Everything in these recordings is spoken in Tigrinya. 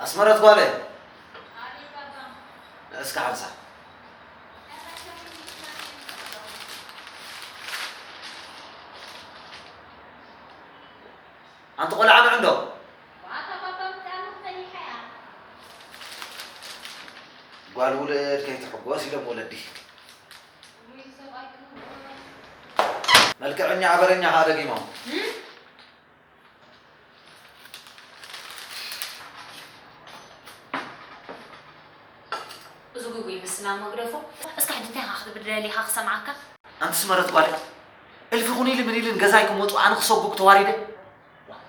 ኣስመረት ጓለይ፣ እስከ ሓንሳ። ኣንቲ ቆልዓ ንዕንዶ። ጓል ውለድ ከይትሕጎስ ኢሎም ወለዲ። መልክዐኛ ኣበረኛ ከዓ ደጊሞም። እዚ ጉጉ ይመስል ኣብ መግደፉ። እስካ ሕጂ እንታይ ኢኻ ክትብል ደሊኻ ክሰምዓካ? ኣንቲ ስመረት ጓለይ፣ እልፊ ኩን ኢሊ ምን ኢልን ገዛይ ክመፁ ኣነ ክሰጉግ ተዋሪደ።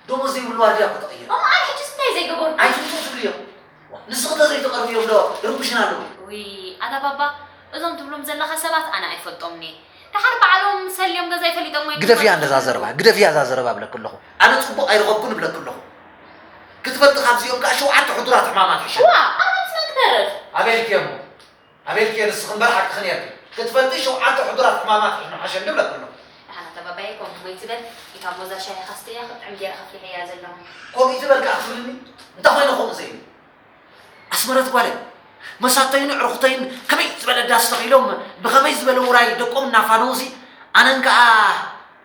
ደሞዝ ዘይብሉ ዋርድያ እኮ ተቐይሩ። እሞ ኣነ ሕጂስ እንታይ ዘይገበርኩ? ኣይትምፁ ትብልዮም። ንስኺ ተዘይትቐርብዮም ዶ ርቡሽና ኣለዉ? ውይ ኣታ ባባ፣ እዞም ትብሎም ዘለኻ ሰባት ኣነ ኣይፈልጦምን እየ። ደሓር ባዕሎም ሰልዮም ገዛይ ፈሊጦሞ እዮም ግደፍያ ክመፁ እንደዛ ዝኽእሉ። ዘረባ፣ ግደፍያ እዛ ዘረባ እብለኪ ኣለኹ። ኣነ ፅቡቕ ኣይረኸብኩን እብለኪ ኣለኹ። ክትፈልጢ ካብዚኦም ከዓ ሸውዓተ ሕዱራት ሕማማት ሕሸ። ዋ ኣነ ምስ መን ክተርፍ? ኣበይ ልክየሞ? ኣቤልኪ ንስኺ እምበር ሓቅኺ ነይርኪ። ክትፈልጢ ሸውዓተ ሕዱራት ሕማማት ሕሽኑ ሓሸኒ እብለኪ ኣለኹ። ደሓን ኣታ ባባየ ከምኡ ኣይትበል። ኢታ እሞ እዛ ሻሂኻ ስተያ ክትጥዕም ገይረ ከፍሊሐያ ዘለኹ። ከምኡ ኣይትበል ከዓ ክትብልኒ? እንታይ ኮይነ ከምኡ ዘይብል? ኣስመረት ጓለይ፣ መሳተይን ኣዕሩኽተይን ከመይ ዝበለ ዳስ ተኺሎም ብኸመይ ዝበለ ውራይ ደቆም እናፋነዉሲ ኣነን ከዓ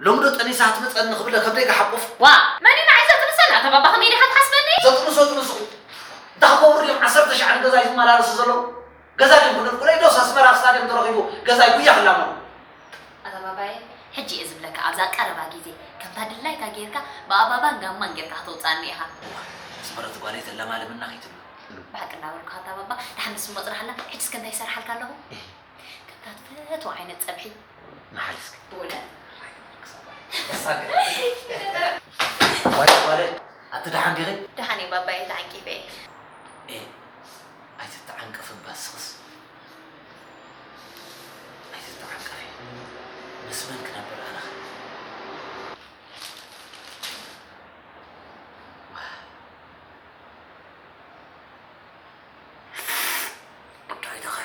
ሎሚ ዶ ጠኒሳ ክትመፀኒ ክብለ ከብደይ ክሓቁፍ። ዋእ! መን እዩ ንዓይ ዘጥንሰኒ? ኣታ ባባ ከመይ ዲኻ ትሓስበኒ? ዘጥንሶ ጥንስኹ። እንታይ ክገብሩ ድዮም ዓሰርተ ሸሕ ንገዛይ ዝመላለሱ ዘለዉ? ገዛ ድዮም ክነድቁለይ ዶስ ኣስመራ ስታድዮም ተረኺቡ ገዛይ ጉያ ክላመዱ? ኣታ ባባየ፣ ሕጂ እየ ዝብለካ ኣብዛ ቀረባ ግዜ ከምታ ድላይካ ጌርካ ብኣባባን ጋማን ጌርካ ከተውጽኣኒ ኢኻ። ኣስመረት ጓለይ ተለማልምና ከይትብሉ። ብሓቂ እናበልኩኻ ኣታ ባባ፣ ደሓን ንሱ እሞ ጽናሓልና። ሕጂ እስከ እንታይ ይሰርሓልካ ኣለኹ? ከምታ ትፈትዎ ዓይነት ጸብሒ። ንሓልስኪ። ብእውነት? ዋይ ዋይ ኣቲ ደሓን ዲኺ? ደሓን እየ ባባየ ተዓንቂፈ እየ። ኤ ኣይትተዓንቀፊ እባ ንስኽስ ኣይትተዓንቀፊ። ምስ መን ክነብር ኣነኸ? ዋይ። እንታይ ተኸ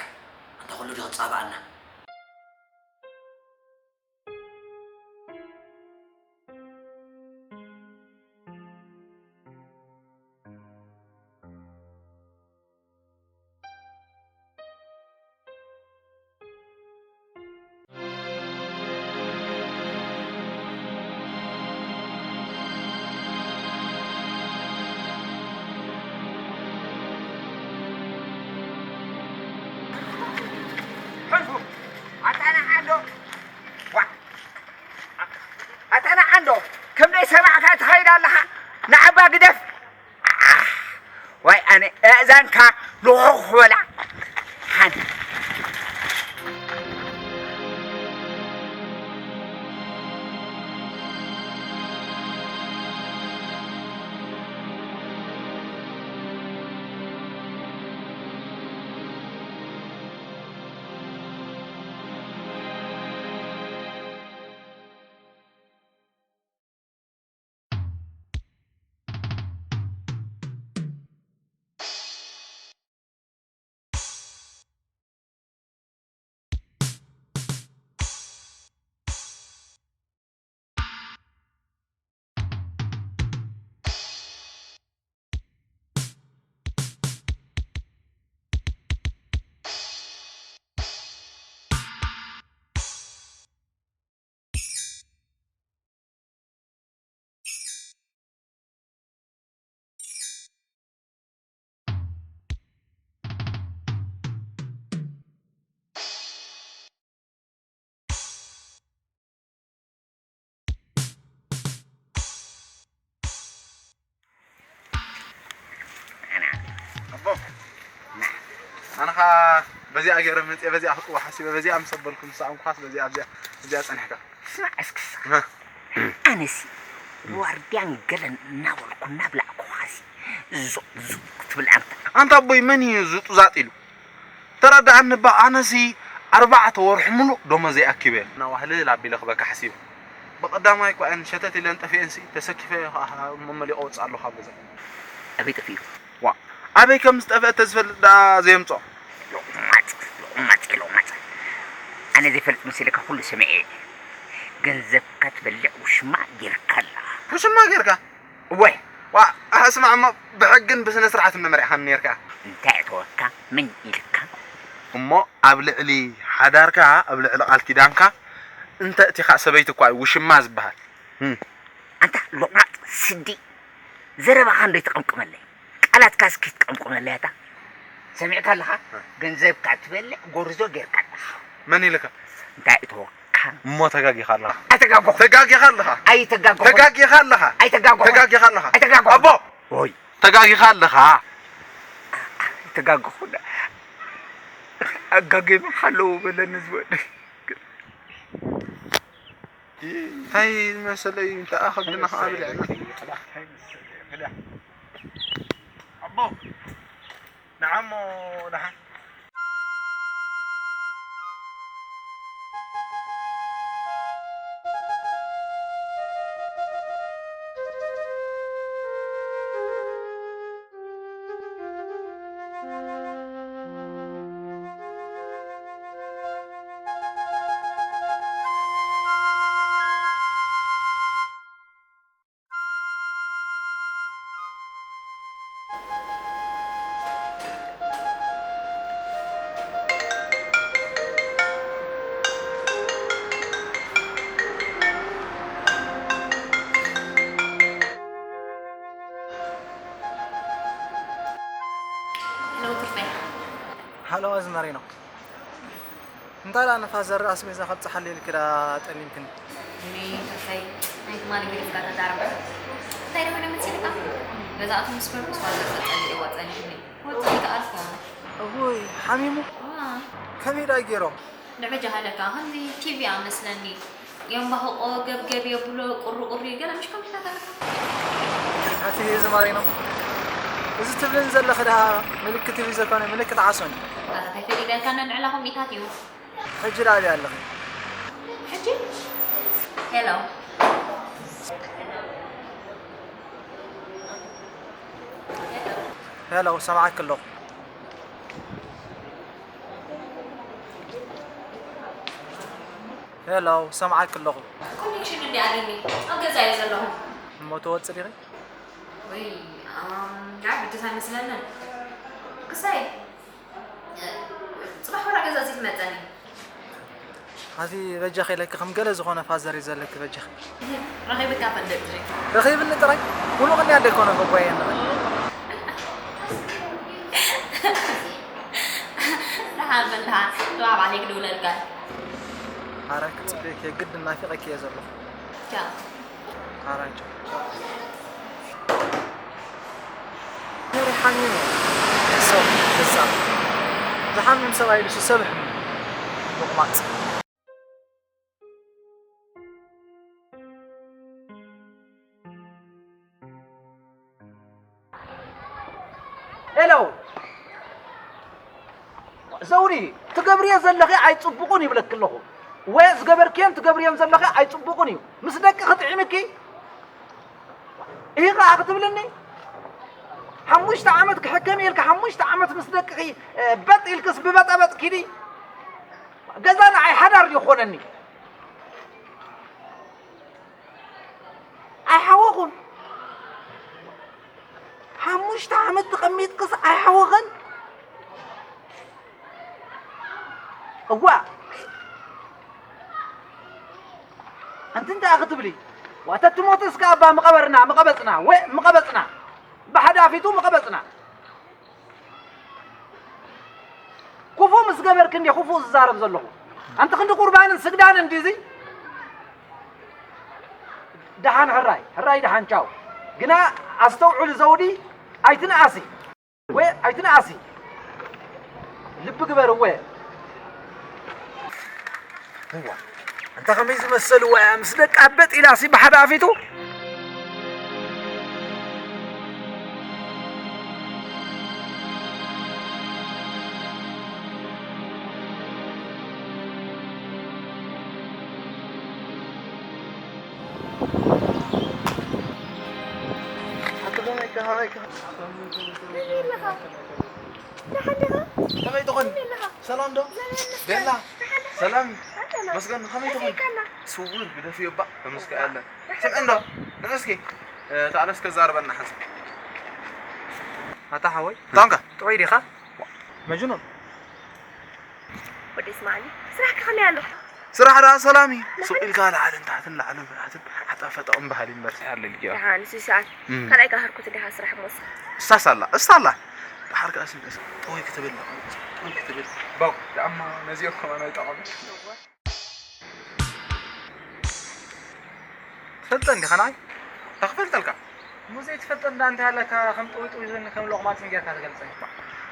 ኣንታ ኩሉ ዶ ክጻባኣና። ሕልፉ ኣታ ንዓ እንዶ ዋ ኣታ ንዓ እንዶ ከምደይ ሰማዕካ ትኸይድ ኣለኻ ንዓባ ግደፍ። ዋይ ኣነ ኣእዛንካ ልኾኽ በላ ሓንቲ ኣቦ ኣነ ኸዓ በዚኣ ገይረ መፅየ በዚኣ ክጥዋ ሓሲበ በዚኣ ምስ ኣበልኩ ምስ ሰኣንኩኻስ በዚኣ ኣብዚኣ እዚኣ ፀኒሕካ ስማዕ እስኪ ኣነሲ ዋርድያን ገለን እናበልኩ እናብላዕኩኻሲ ዙቕ ዙቕ ክትብል ኣንታ ኣንታ ኣቦይ መን እዩ ዝጡዛጥ ኢሉ ተረድኣኒ እባ ኣነሲ ኣርባዕተ ወርሒ ሙሉእ ደሞዘይ ኣኪበ። ናዋህልል ኣቢለ ክበካ ሓሲበ። ብቐዳማይ እኳ እየን ሸተት ኢለን ጠፊኤንሲ ተሰኪፈዮ ከኣ እሞ መሊቐ ወጽእ ኣለኹ ካብ ገዛ። ኣበይ ጠፊኡ? ዋእ ኣበይ ከም ዝጠፍአ ተዝፈልጥ ደኣ ዘየምጽኦ። ሎቕማጽ ሎቕማጽ ሎቕማጽ ኣነ ዘይፈልጥ መሲልካ ኩሉ ሰሚዐ እየ። ገንዘብካ ትበልዕ ውሽማ ጌርካ ኣለኻ። ውሽማ ጌርካ? እዋይ ዋ፣ ኣስማዕ እሞ፣ ብሕግን ብስነ ስርዓትን መመሪዕኻኒ ነይርካ። እንታይ እተወካ? ምን ኢልካ? እሞ ኣብ ልዕሊ ሓዳርካ፣ ኣብ ልዕሊ ቃል ኪዳንካ እንተ እቲኻ፣ ሰበይቲ እኳ እዩ ውሽማ ዝበሃል። እም። ኣንታ ሎቕማጽ ስዲ፣ ዘረባኻ እንዶ ይትቐምቅመለይ፣ ቃላትካ እስኪ ትቐምቅመለይ ኣታ። ሰሚዕካ ኣለኻ? እ። ገንዘብካ ትበልዕ ጎርዞ ጌርካ ኣለኻ። መን ኢልካ? እንታይ እተወካ? እሞ ተጋጊኻ ኣለኻ። ኣይተጋገኹ። ተጋጊኻ ኣለኻ። ኣይተጋገኹ። ተጋጊኻ ኣለኻ። ኣይተጋገኹ። ተጋጊኻ ኣለኻ። ኣይተጋገኹ። ኣቦ! ኦይ። ተጋጊኻ ኣለኻ። ኣይተጋገኹ። ኣጋጊመ ሓለዉ በለኒ ዝበለ። እንታይ ዝመሰለ እዩ? እንታይ ኣኸብድና ከዓ ብልዕና። ኣቦ! ንዓሞ ደሓን። ሃሎ፣ ኣዝማሪኖ። እንታይ ደኣ ንፋስ ዘርኢ ኣስቤዛ ከብጽሓለይ ኢልኪ ደኣ ጠሊምክኒ? እኔ ተስፋይ ናይ ትማሊ ገዲፍካ ተዛረብካ። እንታይ ደኣ ኾይነ መሲልካ? ገዛእቲ ምስ በልኩስ ዋላ ጸሊእዋ ጸኒሕኒ። ወጸኢ ከኣልኩ። እውይ፣ ሓሚሙ? ዋ። ከመይ ደኣ ገይሮም? ንዕበጃ ሃለካ፣ ከምዚ ቲቪ ኣመስለኒ። የምባህቆ፣ ገብገብ የብሎ፣ ቁሪ ቁሪ፣ ገለ ምሽ ከምሽታት ኣለካ። ኣቲ ኣዝማሪኖ፣ እዚ ትብልን ዘለኺ ደኣ ምልክት ቲቪ ዘይኮነ ምልክት ዓሶ እዩ። ኣታ እንታይ ፈሊጠልካ ነንዕላ ከምኢታት እዩ። ሕጂ ደኣ ኣበይ ኣለኺ? ሕጂ? ሄሎ። ሄሎ፣ ሰማዕኪ ኣለኹ። ሄሎ፣ ሰማዕኪ ኣለኹ። ኮኔክሽን እንዲ ኣሊኒ፣ ኣብ ገዛ እየ ዘለኹ። እሞ ትወጽእ ዲኺ? ወይ፣ ኣም፣ ናይ ብድስ ኣይመስለንን። ክሳይ፣ ጽባሕ ወላ ገዛ እዚ ትመጸኒ። ኣቲ በጃኺ ኢለኪ ከም ገለ ዝኾነ ፋዘር እዩ ዘለኪ በጃኺ። ረኺብካ ፈልጥ ድሪ? ረኺብኒ ጥራይ? ሙሉእ ቅንያት ደይኮነ በጓየ ንኽእል። ደሓን በል ደሓን። ጽባሕ ባዕለይ ክድውለልካ። ኣረ ክጽበየኪ እየ፣ ግድን ናፊቐኪ እየ ዘለኹ። ቻው። ኣራንቻ። ሄሪ ሓሚሙ። ሰብ ገዛ። ዝሓምም ሰብኣይ ኢሉስ ሰብ ሕሙ። ሎቕማጽ። ሄሎ፣ ዘውዲ፣ ትገብርዮ ዘለኺ ኣይጽቡቕን ይብለኪ ኣለኹ። ወይ ዝገበርክዮን ትገብርዮን ዘለኺ ኣይጽቡቕን እዩ። ምስ ደቂ ክትዒምኪ፣ ኢሂ ኸዓ ክትብልኒ? ሓሙሽተ ዓመት ክሕከም ኢልካ፣ ሓሙሽተ ዓመት ምስ ደቅኺ፣ እ፣ በጥ ኢልክስ ብበጠበጥ ኪዲ? ገዛ ንዓይ ሓዳር ድዩ ክኾነኒ? ኣይሓወኹን። ሓሙሽተ ዓመት ተቐሚጥክስ ኣይሓወኸን? እዋ። ኣንቲ እንታይ ክትብሊ? ዋተ ትሞትስ ከኣ እባ ምቐበርና፣ ምቐበጽና፣ ወ-፣ ምቐበጽና። ብሓዳፊቱ ምቐበጽና። ክፉእ ምስ ገበርክ እንዴ ክፉእ ዝዛረብ ዘለኹ? ኣንቲ ክንዲ ቁርባንን ስግዳንን ድዚ? ደሓን ሕራይ፣ ሕራይ ደሓን ቻው። ግና ኣስተውዕሊ ዘውዲ ኣይትንኣሲ። ወ-፣ ኣይትንኣሲ። ልቢ ግበር እወ። እዋ፣ ኣንታ ከመይ ዝመሰሉ እዋ፣ ምስ ደቃ በጥ ኢላሲ ብሓደ ኣፊቱ። ኣቲ ከመይ ከ፣ ከመይ ከ? ከመይ ኣለኻ? ደሓን ዲኻ? ከመይ ትኾን? ከመይ ኣለኻ? ሰላም ዶ? እግዚኣብሔር ይመስገን። ቤላ? ደሓን ዲኻ? ሰላም። ኣንተ ና። መስገን፣ ከመይ ትኾን? ከመይ ከና? ስውር ግደፍዮ እባ፣ ተመስገን ኣለ። ደሓን ስምዒ እንዶ? ንዑ እስኪ። እታ ኣነስ ከዛርበና ሓንሳብ። ኣታ ሓወይ፣ ታንካ። ጥዑይ ዲኻ? መጅኑን። ወዲ እስማዓኒ፣ ስራሕካ ከመይ ኣሎ? ስራሕ ደኣ ሰላም እዩ። ሱቕ ኢልካ ላዕልን ታሕትን፣ ላዕልን ታሕትን፣ ሓጣፈጠ እምበሃል እዩ እምበር፣ ስራሕ ኣሎ ኢልኪ እያ። ደሓን፣ ንሱ ሰዓት እም። ካልኣይ ከኣ ህርኩት እንዲኻ ስራሕ ሞስ። እሳስ ኣላ፣ እስታ ኣላ። ደሓር ከኣ ስም፣ እስ-፣ ጥውይ ክትብል፣ ጥውይ ክትብል። ባው፣ ደኣማ ነዚኦም ከማን ኣይጠቐሙን። ትፈልጠኒ ዲኻ ንዓይ? እንታይ ክፈልጠልካ? እሞ ዘይትፈልጠኒ ደኣ እንታይ ኣለካ? ከም ጥውይ ጥውይ ዝብለኒ ከም ሎቕማጽን ጌርካ ትገልጸኒ።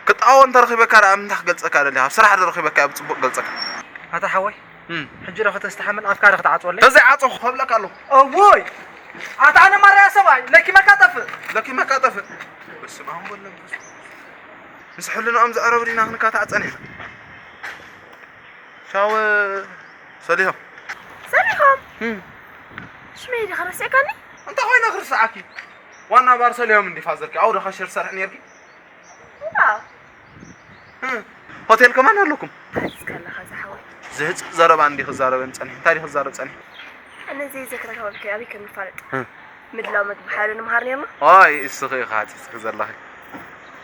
ክጣወ እንተ ረኺበካ ደኣ እንታይ ክገልጸካ ደሊኻ? ኣብ ስራሕ ዶ ረኺበካ ኣብ ጽቡቕ ገልጸካ? ኣታ ሓወይ፣ እም። ሕጂ ዶ ከተስተሓምል ኣፍካ ዶ ክትዓጽወለይ? ተዘይዓጸኹ ከብለካ ኣለኹ። እዎይ! ኣታ ኣነ ማርያ ሰብኣይ፣ ለኪመካ ጠፍእ። ለኪመካ ጠፍእ። በስመ ኣብ ወወልድ ወመንፈስ ቅዱስ። ምስ ሕልናኦም ዘዕረቡ ዲና ክንካታዕ ጸኒሕና። ሻው ሰሊሆም። ሰሊሆም? እም። ሽመይ ዲኻ ረሲዕካኒ? እንታይ ኮይነ ክርስዓኪ? ዋና ባር ሰሊሆም እንዲ ፋዘርኪ። ኣብኡ ዶ ካሽር ትሰርሒ ነርኪ? እዋ። እም። ሆቴል ከማን ኣለኩም? ታዲስ ከለኻ ዝሓወይ። ዝህጽእ ዘረባ እንዲ ክዛረበን ጸኒሑ። እንታይ ዲ ክዛረብ ጸኒሑ? ኣነ ዘይዘክረካ ወልከ ኣበይ ከም ንፋለጥ? እም። ምድላው መግቢ ሓይሉ ንምሃር ነርና። ኣይ፣ እስኺ ኢኻ ሃጺጽኪ ዘለኺ።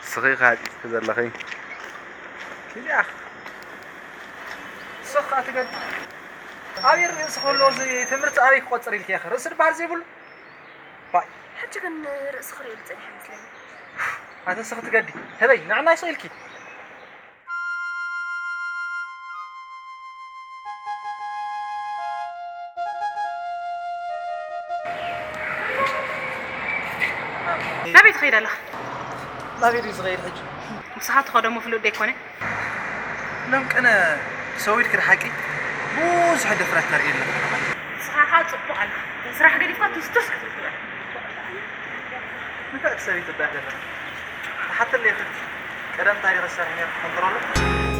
እስኺ ኢኻ ሃጺጽኪ ዘለኺ። ኪድያ። ስኽ ኣትገድ። ኣበይ ርእሲ ከሎ እዚ ትምህርቲ ኣበይ ክቆጽር ኢልኪ ኢኺ? ርእሲ ድበሃል ዘይብሉ? ባይ። ሕጂ ግን ርእሲ ክርእየሉ ጸኒሐ መስለኒ። ኣተ ስኽ ትገዲ። ህበይ፣ ንዕናይ ስቕ ኢልኪ። ናበይ ትኸይድ ኣለኻ? ናበይ ድዩ ዝኸይድ ሕጂ? ምሳኻ ትኸዶ እሞ ፍሉጥ ደይኮነ? ሎም ቅነ ሰዊድ ክድ ሓቂ ብዙሕ ድፍረት ተርኢ ኣለኻ። ንስኻ ኸኣ ጽቡቕ ኣለኻ። ስራሕ ገዲፍካ ቱስቱስ ክትብል ትውዕል። ንፍዕቲ ሰበይቲ እባ ኣለኻ። ተሓተለይ ኽድ ቀደም ታሪኽ ዝሰርሕ ነይሩ ትፈልጥሮ ኣሎ?